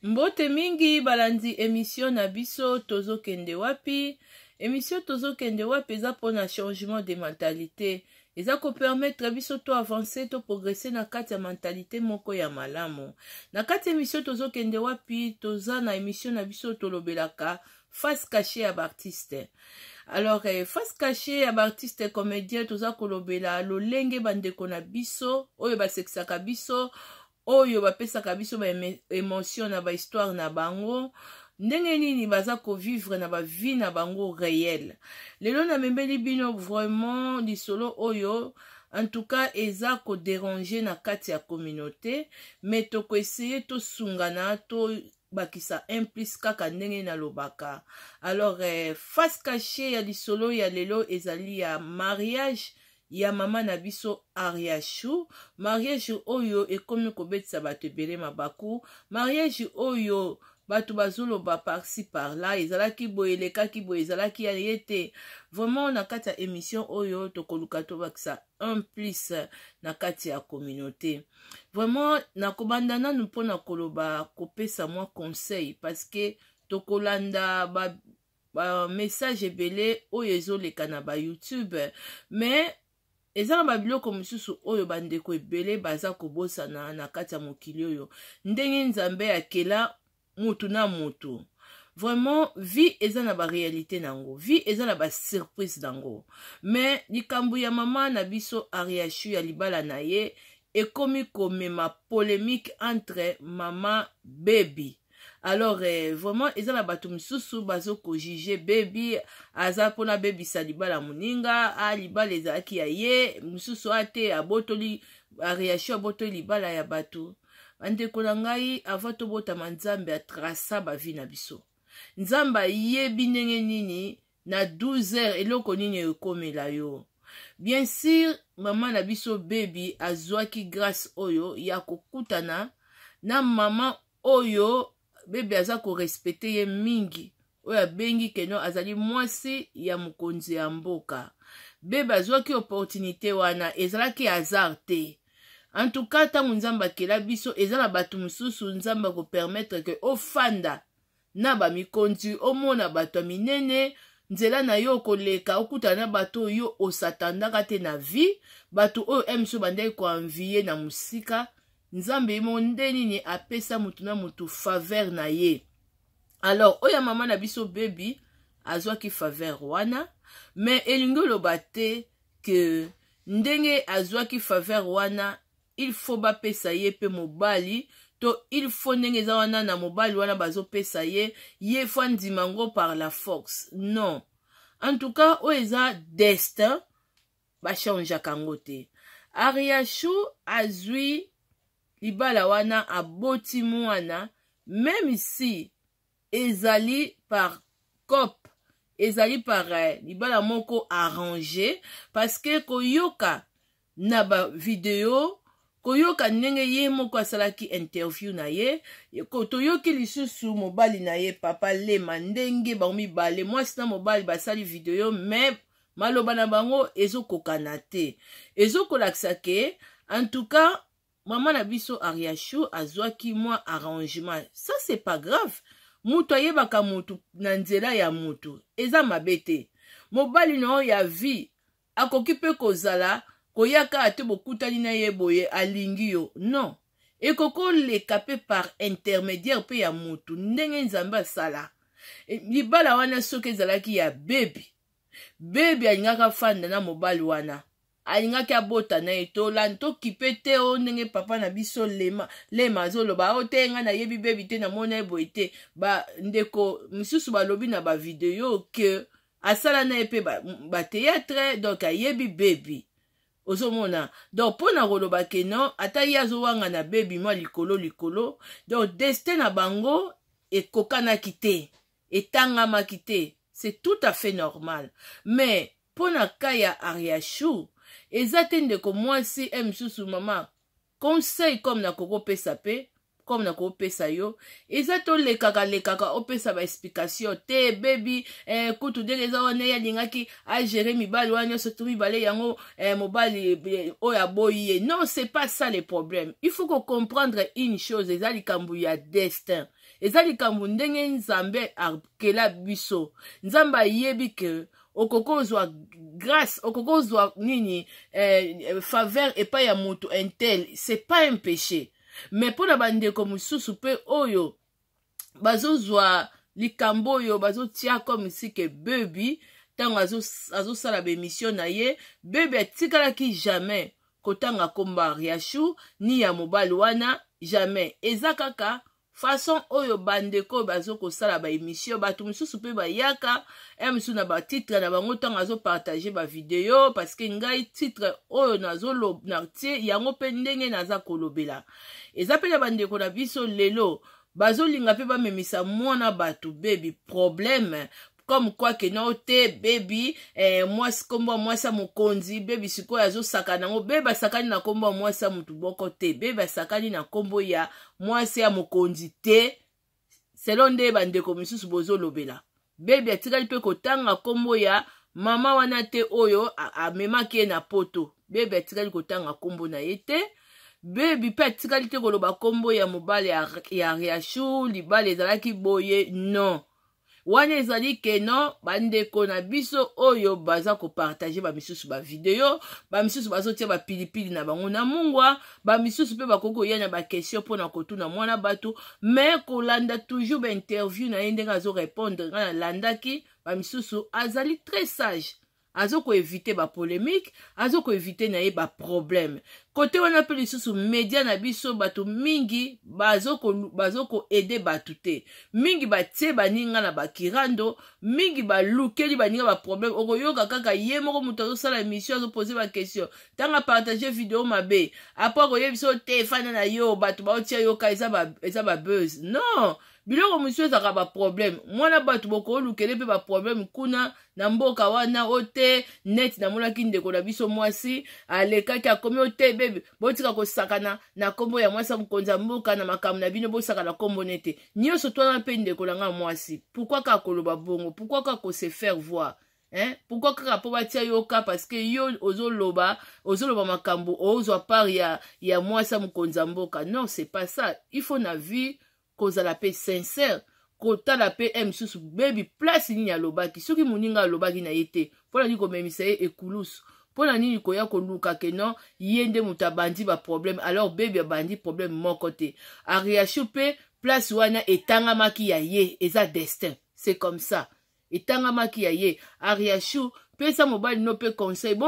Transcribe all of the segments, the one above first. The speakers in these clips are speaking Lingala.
Mbote mingi balandi emission na biso tozokende wapi. Emission tozokende wapi eza mpona changement de mentalité, eza kopermettre biso to avancer, to progresser na kati ya mentalité moko ya malamu. Na kati ya emission tozokende wapi, toza na emission na biso tolobelaka face cachée ya baartiste. Alors face cachée ya baartiste comédien, toza kolobela lolenge bandeko na biso oyo basekisaka biso, oyo bapesaka biso baémotion na bahistoire na bango, ndenge nini baza kovivre na bavie na bango réel. Lelo namemeli bino vraiment lisolo oyo en tout cas eza kodéranger na kati ya communauté, mais tokoessayer tosungana, tobakisa un plus kaka ndenge nalobaka. Alors face cachée ya lisolo ya lelo ezali ya mariage ya mama na biso Ariachou. Mariage oyo ekomi kobetisa bato ebele mabaku, mariage oyo bato bazoloba par-ci par-là, ezalaki boye, elekaki boye, ezalaki ya ye te. Vraiment, na kati ya émission oyo tokoluka tobakisa un plus na kati ya communauté. Vraiment, nakobanda nanu mpona koloba, kopesa mwa conseil, parce que tokolanda ba message ebele oyo ezoleka na bayoutube, mais eza na babiloko mosusu oyo bandeko ebele baza kobosana na kati ya mokili oyo, ndenge Nzambe akela mutu na mutu. Vraiment, vie eza na baréalité nango, vie eza na basurprise nango. Mais likambo ya mama na biso Ariachu, ya libala na ye, ekomi komema polémique entre mama Bebi. Alors vraiment, eza na bato mosusu bazokojuger Bebi aza mpona abebisa libala moninga, a libala ezalaki ya ye, mosusu a te, abotoli Ariachu, abotoli libala ya bato. Bandeko na ngai, avant tobotama, Nzambe atraça bavie na biso. Nzambe ayebi ndenge nini na 12 heures eloko nini ekomela yo. Bien sûr, mama na biso Bebi azwaki grâce oyo ya kokutana na mama oyo Bebi aza korespecter ye mingi, oyo abengi keno azali mwasi ya mokonzi ya mboka. Bebe azwaki opportunité wana, ezalaki hasard te. En tout cas, ntango Nzambe akela biso, eza na bato mosusu Nzambe akopermettre ke ofanda na bamikonzi, omona bato ya minene, nzela na yo okoleka, okutana na bato oyo osatandaka te na vie, bato oyo mso bandaki koenvier na mosika. Nzambe ye moko nde nini apesa motu na motu faveur na ye. Alors oyo ya mama na biso Bebi azwaki faveur wana, mais elingi oloba te ke ndenge azwaki faveur wana, il faut bapesa ye mpe mobali, to il faut ndenge eza wana na mobali wana bazopesa ye, ye faut andima yango par la force. Non, en tout cas oyo eza destin, bachangeaka yango te. Ariachu azwi libala wana, aboti mwana, même si ezali par coop, ezali par libala moko arrangé, parce que koyoka na bavideo, koyoka ndenge ye moko asalaki interview na ye, toyoki lisusu mobali na ye, papa Lema, ndenge bango mibale, mwasi na mobali, basali video, mais maloba na bango ezokokana te. Ezokolakisa ke en tout cas mama na biso Ariachou azwaki mwa arrangement. Ça, c'est pas grave. Moto ayebaka motu na nzela ya motu, eza mabe te. Mobali na oyo ya vie akoki mpe kozala koya kaka te, bokutani na ye boye, alingi yo. Non, ekoki oleka mpe par intermédiaire mpe ya motu, ndenge Nzambe asala libala wana. Soki ezalaki ya Bebi, Bebi alingaka fanda na mobali wana, alingaki abota na ye. Tolanda, tokipe te o ndenge papa na biso Lema, Lema azoloba o te, ngai nayebi Bebi te, namona ye boye te. Bandeko misusu balobi na bavideo ke asala na ye mpe bathéâtre ba, donc ayebi Bebi. Ozomona, donc mpo na koloba ke non, ata ye azowanga na Bebi mwa likolo likolo, donc destin na bango ekokanaki te, etangamaki te, c'est tout à fait normal. Mais mpo na ka ya Ariachou, eza te. Ndeko mwasi e mosusu, mama, conseil comme nakokopesa mpe comme nakopesa yo, eza tolekaka lekaka opesa baexplication te. Bebi kutu ndenge eza wana, ye alingaki agérer mibali wana nyonso to mibale yango, mobali oyo aboyi ye. Non, c'est pas ça le problème. Il faut comprendre une chose, eza likambo ya destin. Eza likambo ndenge Nzambe akela biso. Nzambe ayebi ke okoki kozwa grâce, okoki kozwa nini, faveur epai ya moto un tel, c'est pas un péché. Mais mpo na bandeko mosusu mpe oyo bazozwa likambo oyo, bazotia comme si ke Bebi, ntango azosala baémission na ye, Bebi atikalaki jamais kotanga kombo Ariachou ni ya mobali wana, jamais. Eza kaka façon oyo bandeko oyo bazokosala baémission, bato mosusu mpe bayaka ya mosusu na batitre na bango ntango azopartage bavideo, parce que ngai, titre oyo natie yango mpe ndenge naza kolobela, eza mpe na bandeko na biso lelo bazolinga mpe bamemisa mwana bato Bebi problème, comme quoi ke no te, Bebi, mwasi, nkombo ya mwasi ya mokonzi. Bebi sikoyo azosakana yango. Bebi asakani na nkombo ya mwasi ya motu moko te. Bebi asakani na nkombo ya mwasi ya mokonzi te, selon nde bandeko misusu bozolobela. Bebi atikali mpe kotanga nkombo ya mama wana te oyo amemaki ye na Poto. Bebi atikali kotanga nkombo na ye te. Bebi mpe atikali te koloba nkombo ya mobali ya Ariachou, libala ezalaki boye, non. Wana ezali ke non, bandeko na biso oyo baza kopartage, bamisusu bavideo, bamisusu bazotia bapilipili na bango na mungwa, bamisusu mpe bakoki koya na baquestion mpona kotuna mwana bato. Mais kolanda toujours bainterview na ye, ndenge azorépondre, ngai nalandaki bamisusu, azali très sage, azokoevite bapolémique, azokoevite na ye baproblème. Kote wana mpe lisusu, media na biso, bato mingi bazokoaider bato te. Mingi batie baninga na bakirando, mingi balukeli baninga baproblème. Okoyoka kaka ye moko moto azosala émission, azopose baquestion, ntango apartage video mabe, apres akoyebi biso te, efanda na yo, bato baotia yoka eza babuzz. Non, biloko mosusu ezalaka baproblème. Mwana bato, bokolukele mpe baproblème kuna na mboka wana o te. Neti namonaki ndeko na biso mwasi alekaki, akomi o te, Bebi, botika kosakana na nkombo ya mwasi ya mokonzi ya mboka na makambo na bino, bosakana nkombo nete nyonso twana. Mpe ndeko na nga mwasi, pourquoi kaka koloba bongo? Pourquoi kaka kose faire voir, hein? Pourquoi kaka mpo batia yo ka parce que yo ozoloba makambo, ozwa part ya mwasi ya mokonzi ya mboka? Non, c'est pas ça. Il faut na vie kozala mpe sincère, kotala mpe e mosusu. Bebi, place nini alobaki? Soki moninga alobaki na ye te, mpo na nini komemisa ye ekulusu? Mpo na nini koya koluka ke non, ye nde moto abandi baproblème? Alors Bebi abandi problème moko te. Ariachou mpe, place wana etangamaki ya ye, eza destin, c'est comme ça, etangamaki ya ye. Ariachou, pesa mobali no mpe conseil.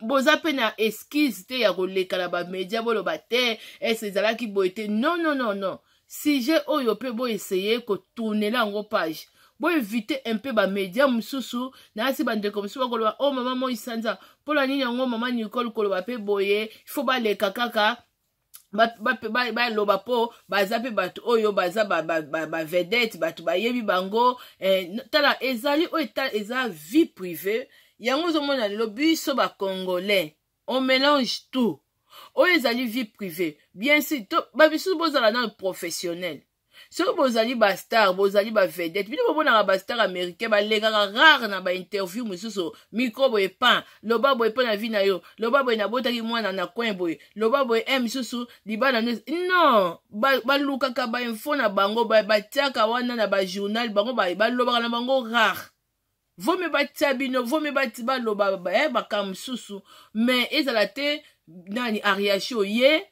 Boza mpe na excuse te ya koleka na bamedia, boloba te ese ezalaki boye te. Non, non, non, non. Sujet oyo mpe boessayer kotournela yango page, boevite un peu bamedia mosusu. Nayasi bandeko mosusu bakoloba: "O oh, mama moi sanza, mpona nini yango mama Nicole koloba mpe boye? Ifo baleka kaka baloba mpo baza mpe bato oyo baza bavedette, bato bayebi bango." Tala, ezali oyo eza vie privée. Yango ozomona lelo biso bacongolais, on mélange tout. Oyo ezali vie privée, bien sûr. Bamisusu bozala nano professionnel. Soki bozali bastar, bozali bavedette, bino bomonaka bastar américain balekaka rare na bainterview mosusu, micro boye, pan loba boye mpo na vie na yo, loba boye, nabotaki mwana na coin boye, loba boye, e misusu libala. Non, balukaka bainfo na bango, batiaka wana na bajournal. Bango balobaka na bango rare. Vomi batia bino, vomi baloba makambo mosusu, mais ezala te nani Ariachou ye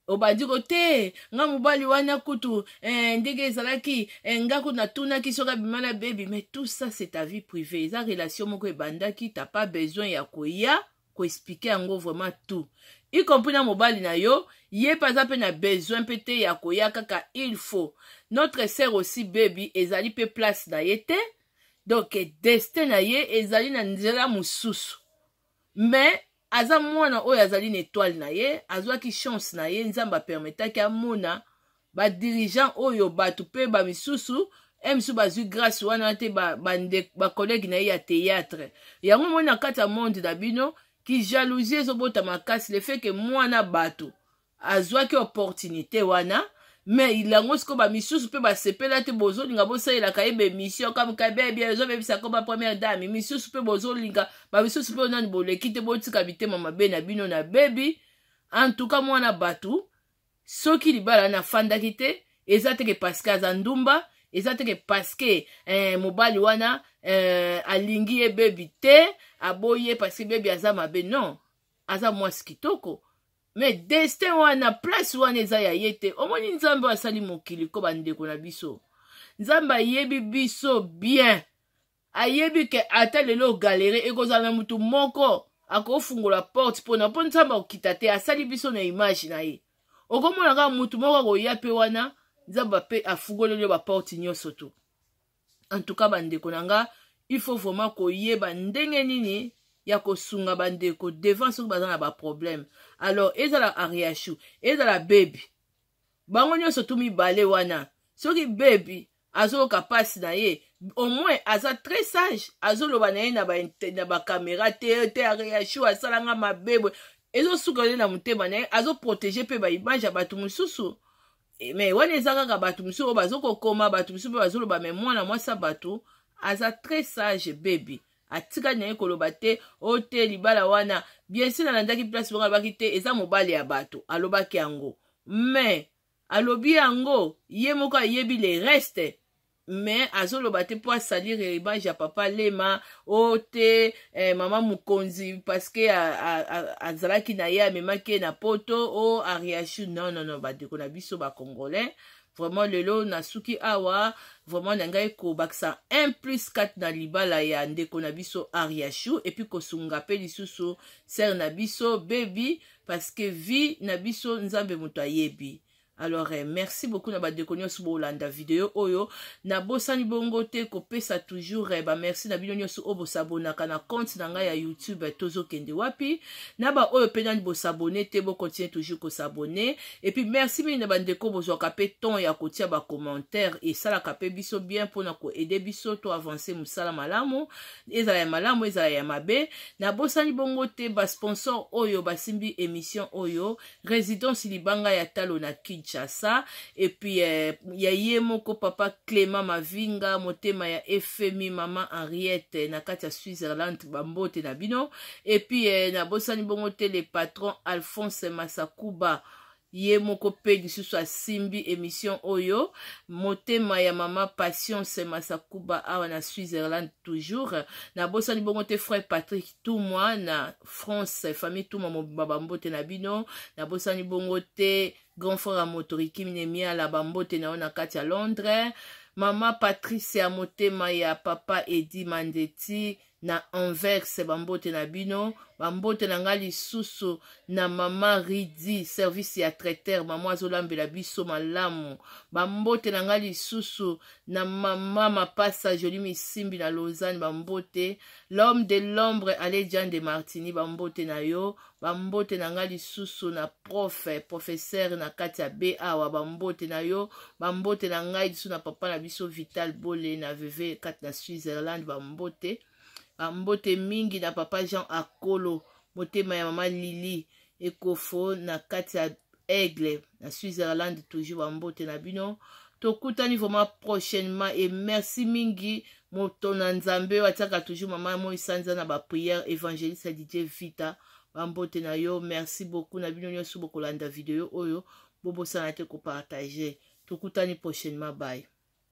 obandi ko te, nga mobali wana kutu, ndenge ezalaki, nga kutu natunaki soki abima na Bebi. Mais tout ça, c'est ta vie privée. Eza relation moko ebandaki, t'as pas besoin ya koya koexpliquer yango vraiment tout, y compris na mobali na yo. Ye mpe aza mpe na besoin mpe te ya koya kaka. Il faut notre sœur aussi Bebi, ezali mpe place na ye te. Donc destin na ye ezali na nzela mosusu, mais aza mwana oyo azali na étoile na ye. Azwaki chance na ye, Nzambe apermetaki amona badirigeant oyo, bato mpe bamisusu e misusu bazwi grâce wana te, bacollègue na ye ya théâtre. Yango moni na kati ya monde na bino, kijalousie ezobota makasi, le fait ke mwana bato azwaki opportunité wana. Mais yango sikoyo bamisusu mpe basepela te, bozolinga bosalelaka ye baémission kamka Bebi ezobebisa koma première dame. Misusu mpe bozolinga, bamisusu mpe nani boleki te, botika mitema mabe na bino na Bebi. En tout cas, mwana bato, soki libala nafandaki te, Eza te ke parce que aza ndumba, eza te ke parce que mobali wana alingi ye Bebi te, aboyi ye parce que Bebi aza mabe. Non, aza mwasi kitoko, mais destin wana, place wana eza ya ye te. Omoni, Nzambe oyo asali mokili ko, bandeko na biso, Nzambe ayebi biso bien. Ayebi ke ata lelo galère, ekozala na motu moko akofungola porte mpona mpo Nzambe akokita te. Asali biso na image na ye. Okomona kaka motu moko akoya mpe wana Nzambe ape afungoleli yo baporte nyonso to. En tout cas, bandeko na nga, il faut vraiment koyeba ndenge nini ya kosunga bandeko devant soki baza na baproblème. Alors ezala Ariashu, ezala Bebi, bango nyonso tu mibale wana, soki Bebi azoyoka mpasi na ye, au moins aza très sage, azoloba na ye na bacaméra te te: "Ariashu asalanga mabe boye." Ezosuka ye na motema na ye, azoprotéger mpe baimage ya bato mosusu. Mais wana eza kaka bato mosusu oyo bazokokoma, bato mosusu mpe bazoloba. Mais mwana mwasi ya bato aza très sage. Bebi atikali na ye koloba te oyo te libala wana. Bien sûr, nalandaki place moko, alobaki te eza mobali ya bato. Alobaki yango, mais alobi yango ye moko ayebi le reste. Mais azoloba te mpo asalir image ya papa Lema o te, mama mokonzi, parce que azalaki na ye, amemaki ye na Poto o Ariashu. Non, non, non, bandeko na biso bacongolais, vraiment lelo nasuki awa. Vraiment na ngai kobakisa 1 plus 4 na libala ya ndeko na biso Ariashu, et puis kosunga mpe lisusu sœur na biso Bebi, parce que vie na biso, Nzambe moto ayebi. Alors merci beaucoup na bandeko nyonso bolanda video oyo. Nabosani bongo te kopesa toujours bamerci na bino nyonso oyo bosabonaka na compte na ngai ya YouTube Tozokende Wapi, na baoyo mpe nani bosabonner te, bocontinue toujours kosabonner. Et puis merci mingi na bandeko bozwaka mpe ton ya kotia bacommentaire. Esalaka mpe biso bien mpona koaider biso to avance mosala malamu, ezala ya malamu, ezala ya mabe. Nabosani bongo te basponsor oyo basimbi émission oyo: Résidence Libanga ya Talo na Kinshasa, et puis ya ye moko papa Clément Mavinga, motema ya Efemi, mama Henriette na kati ya Switzerland, bambote na bino. Et puis nabosani bongo te le patron Alphonse Masakuba, ye moko mpe lisusu asimbi émission oyo, motema ya mama Patience Masakuba awa na Switzerland toujours. Nabosani bongo te frère Patrick Tumwa na France, famille Tumwa mobimba, bambote na bino. Nabosani bongo te grand frère ya Motoriki Nemiala, bambote na yo na kati ya Londres. Mama Patricia, motema ya papa Edi Mandeti na Anvers, bambote na bino. Bambote na ngai lisusu na mama Ridi, service ya traiteur, mama azolambela biso malamu. Bambote na ngai lisusu na mama Mapasa Joli Misimbi na Lausanne, bambote. L'homme de l'ombre Aledian de Martini, bambote na yo. Bambote na ngai lisusu na prof, professeur na kati ya b awa, bambote na yo. Bambote na ngai lisusu na papa na biso Vital Bole na Vevey kati na Switzerland, bambote. Bambote mingi na papa Jean Akolo, motema ya mama Lili Ekofo na kati ya Aigle na Switzerland toujours, bambote na bino. Tokutani vraiment prochainement et merci mingi moto na Nzambe oyo atiaka toujours mama Moi Sanza na baprière, évangéliste Didier Vita, bambote na yo. Merci beaucoup na bino nyonso bokolanda video oyo. Bobosana te kopartager. Tokutani prochainement, bye.